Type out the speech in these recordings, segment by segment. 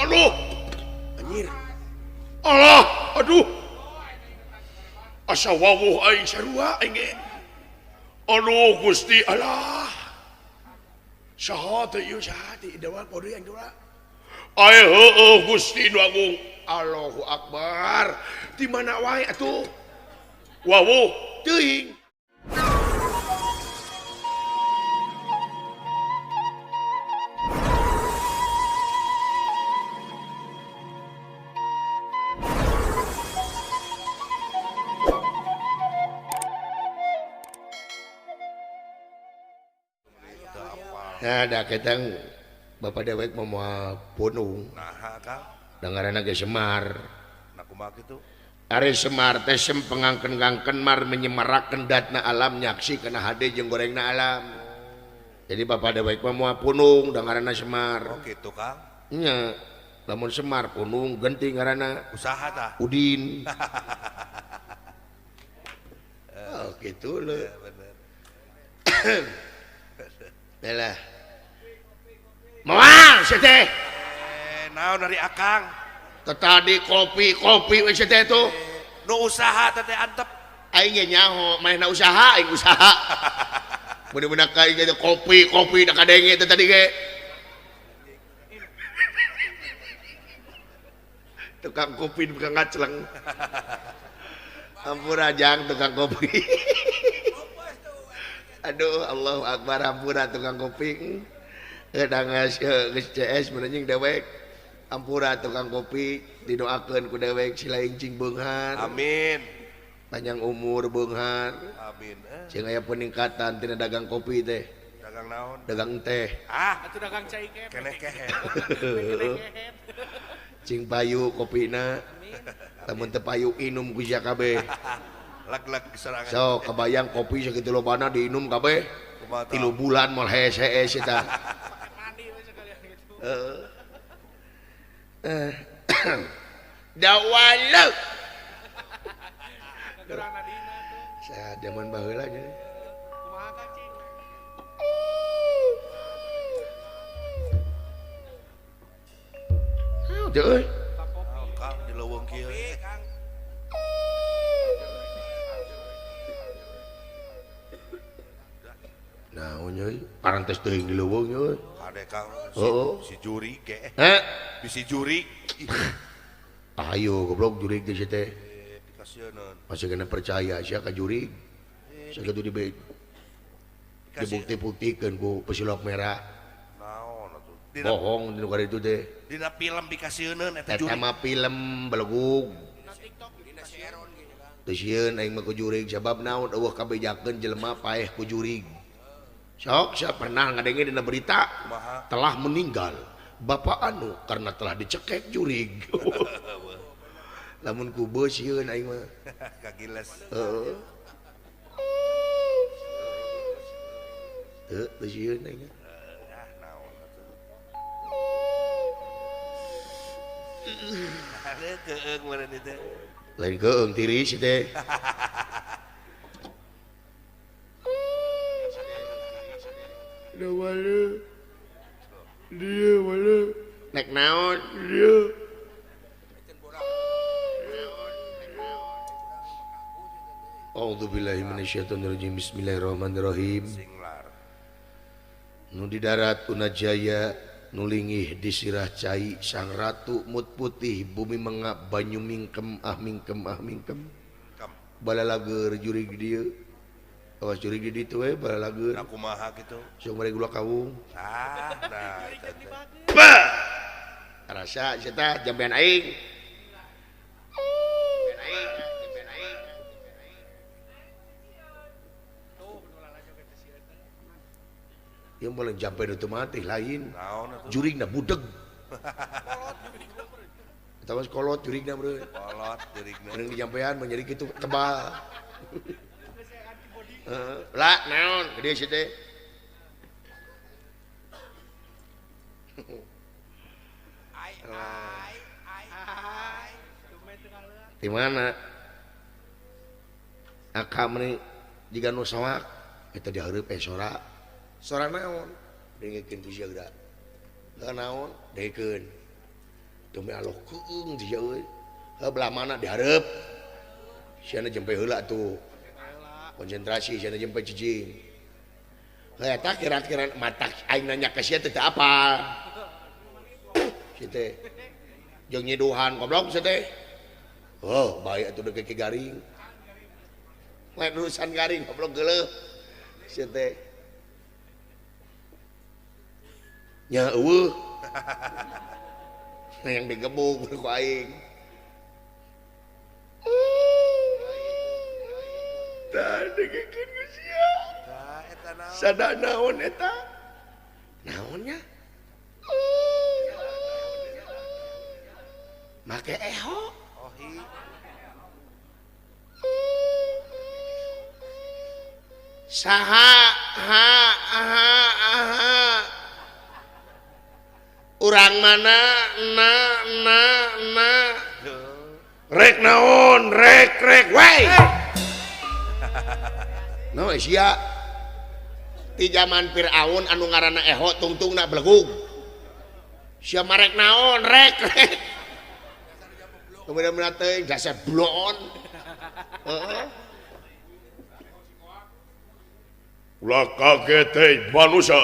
Aduh. Anjir. Allah, aduh. Asa wawuh aing sarua aing ge. Aduh Gusti Allah. Saha teh ieu saha teh dewa kudu yang dua. Ae heueuh Gusti nu agung. Allahu Akbar. Di mana wae atuh? Wawuh teuing. Nah, da ketang bapak dewek mau moal punung. Naha Kang? Da ngaranna ge Semar. Nah kumaha kitu? Ari Semar teh sem pengangken-ngangken mar menyemarakeun datna alam nyaksi kana hade jeung gorengna alam. Jadi bapak dewek mah moal punung da ngaranna Semar. Oh kitu Kang. Nya, lamun Semar punung genti ngaranna. Usaha tah? Udin. Oh kitu leuh. Ya bener. Lah. Moal sia teh. Naon dari Akang? Tadi kopi-kopi we sia teh tuh. Nu usaha teh antep. Aing ge nyaho, manehna usaha aing usaha. Bener-bener ka aing ge kopi-kopi da kadenge teh tadi ge. Tukang kopi tukang ngacleng. Ampura jang tukang kopi. Aduh Allahu Akbar ampura tukang kopi. Geus geus CS mun dewek. Ampura tukang kopi didoakeun ku dewek sila incing beunghar. Amin. Panjang umur beunghar. Amin. Sing aya peningkatan tina dagang kopi teh. Dagang naon? Dagang teh. Ah, atuh dagang cai kehe. Keneh kehe. Cing payu kopina. Lamun teu payu inum ku sia kabeh. Leg-leg sorangan. So kebayang kopi sakitu lobana diinum kabeh. 3 bulan moal hees-hees eta. Heeh. Dawala. Saya zaman baheula nya. Kumaha Kang Cing? Teu euy. Kang di leuweung kieu. Naon euy? Parantos teuing di leuweung euy. Kade Kang si juri ge. Heh? Bisi juri. Ayo goblok jurig teh sia teh. Dikasieun. Masih kena percaya sia ka jurig. Sakitu dibukti-buktikeun ku pesulap merah. Naon atuh? Bohong dinu karitu teh. Dina film dikasieun eta jurig. Eta mah film belegug. Dina TikTok dina si Eron ge Kang. Teu sieun aing mah ku jurig sabab naon eueuh kabejakeun jelema paeh ku jurig. Sok saya pernah ngadenge dina berita kumaha? Telah meninggal bapak anu karena telah dicekek jurig. Lamun ku beus sieun aing mah. Kagiles. Heeh. Teu teu sieun aing. Ah naon atuh. Keung meureun itu. Lain keung tiris teh. Wala dia wala nek naon dia. A'udzubillahi minasyaitonirrajim. Bismillahirrahmanirrahim. Nu di darat Unajaya nulingih di sirah cai sang ratu mut putih bumi mengap banyu mingkem ah mingkem ah mingkem. Balalager jurig dieu. Awas jurig di ditu we balalager. Nah kumaha kitu? Sok mere gula kawung. Ah, nah eta teh. Rasa sia tah jambean aing. Ieu moal jampean otomatis lain. Jurigna budeg. Eta mah kolot jurigna beureum. Kolot jurigna. Mending dijampean mah jadi kitu tebal. Lah naon gede sia teh. Ai ai ai. Di mana? Aka meni jiga nu soak eta dihareup sora. Sora naon? Dengekeun ku sia geura. Lah naon? Dengekeun. Demi Allah keung sia euy. Heuh belah mana dihareup. Sia jempe heula tuh. Konsentrasi sia jempe cicing. Heuh eta kira-kira mata aing nanya ka sia teh teu apal. Sia teh jeung nyiduhan goblok sia teh. Oh, bae atuh deuk ke garing. Lain urusan garing goblok geuleuh. Sia teh. Nya eueuh. Yang digebuk ku aing. Tah dengekeun ku sia. Tah eta naon? Sada naon eta? Naonnya? Make eho. Ohi. Saha ha ha ha. Urang mana na na na. Rek naon rek rek weh. No sia. Ti zaman Firaun anu ngaranna eho tungtungna belegug. Sia marek naon rek rek. Kemudian teuing dasar bloon. Heeh. Ulah kaget teh manusia.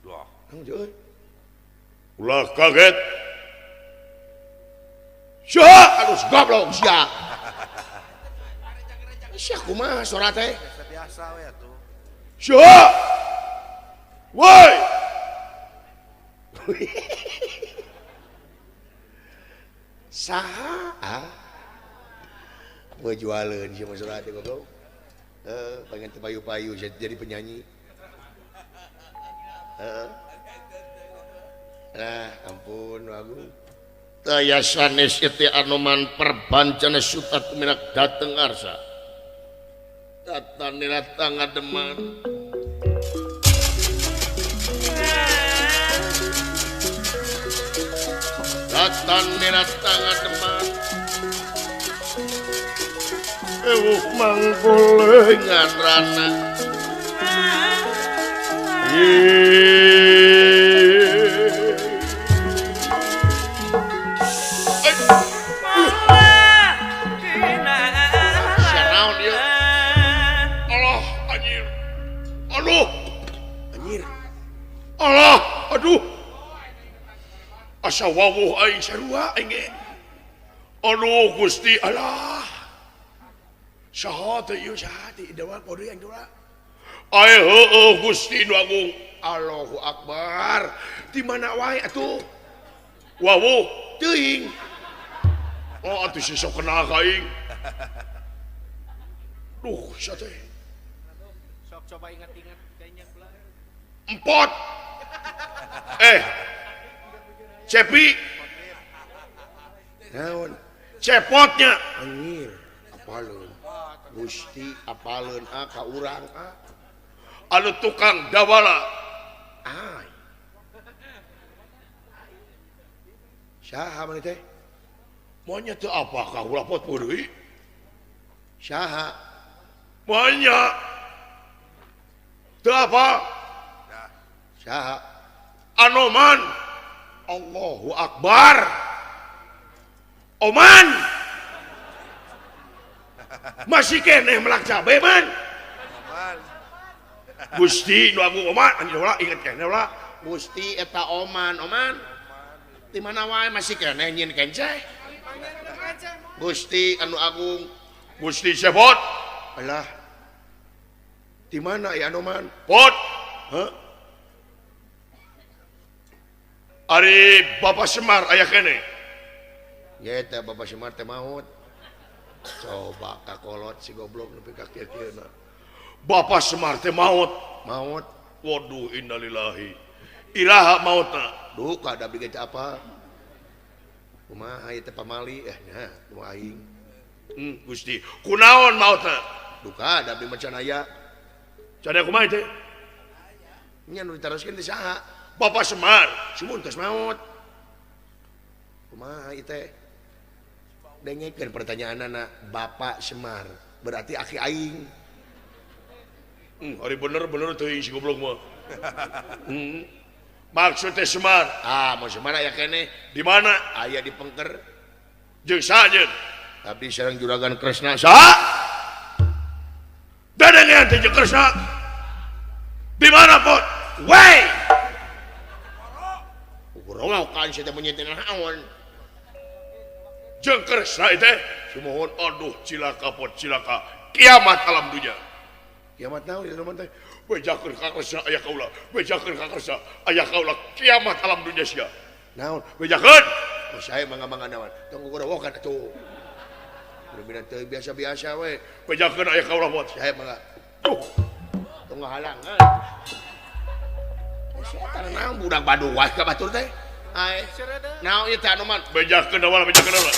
Duh. Ulah kaget. Sia, aduh goblok sia. Sia kumaha sora teh? Biasa we atuh. Sia. Woi. Saha? Ah. Gua jualeun sia mah sora teh goblok. Pengen tepayu-payu jadi penyanyi. Heeh. Nah, ampun agung. Daya sanes ieu anoman perbancana sutat minak dateng arsa. Tata nila tangademan. Tata nila tangademan. Ewuh mangkulengan rana. Allah anjir. Aduh. Anjir. Allah, aduh. Asa wawuh aing sarua aing ge. Aduh Gusti Allah. Saha teh ieu saha teh dewa podo yang dua. Ae heueuh Gusti nu agung. Allahu Akbar. Di mana wae atuh? Wawuh teuing. Oh atuh si sok kenal ka aing. Duh sia teh. Sok coba ingat-ingat kayaknya pula. Empot. Cepi. Naon? Cepotnya. Anjir, apaleun. Gusti apaleun ah ka urang ah. Anu tukang dawala. Ay. Saha maneh teh? Monya teu apa ka ulah pot deui? Saha? Monya. Teu apa? Saha? Anoman. Allahu Akbar. Oman. Masih keneh melak cabe man. Oman. Gusti nu agung Oman, anjir ulah inget keneh ulah. Gusti eta Oman, Oman. Di mana wae masih keneh nyieun kenceh. Gusti anu agung, Gusti Sepot. Alah. Di mana ya Anoman? Pot. Hah? Ari Bapak Semar aya keneh. Ya eta Bapak Semar teh maot. Coba kakolot si goblok nepi ka kieu-kieuna. Bapak Semar teh maot. Maot. Waduh innalillahi. Iraha maotna? Duh kada abdi ge apa. Kumaha ieu teh pamali nya nu aing. Gusti, kunaon maotna? Duka da abdi mah can aya. Can aya kumaha teh? Nya nu ditaroskeun teh saha? Bapak Semar, sumun tos maot. Kumaha ieu teh? Dengekeun pertanyaanana Bapak Semar, berarti aki aing. Hari bener-bener teuing si goblok mah. Maksud teh Semar. Ah, mun Semar aya keneh. Di mana? Aya di Pengker. Jeung saha? Abdi sareng Juragan Kresna. Saha? Dadengean teh jeung Kresna. Di mana, Pot? Wey! Ukur kan sia teh menyetin naon. Jeung Kresna teh sumuhun aduh cilaka Pot cilaka. Kiamat alam dunya. Kiamat naon ieu teman teh? Bejakeun ka Kresna aya kaula. Bejakeun ka Kresna aya kaula. Kiamat alam dunya sia. Naon? Bejakeun. Oh, saya mangga-mangga naon. Tong gugorowokan atuh. Bener-bener teu biasa-biasa we. Bejakeun aya kaula Pot. Saya mangga. Duh, tong ngahalangan. Setan naon budak baduas ka batur teh. Ai. Naon ieu teh Anoman? Bejakeun awal, bejakeun awal.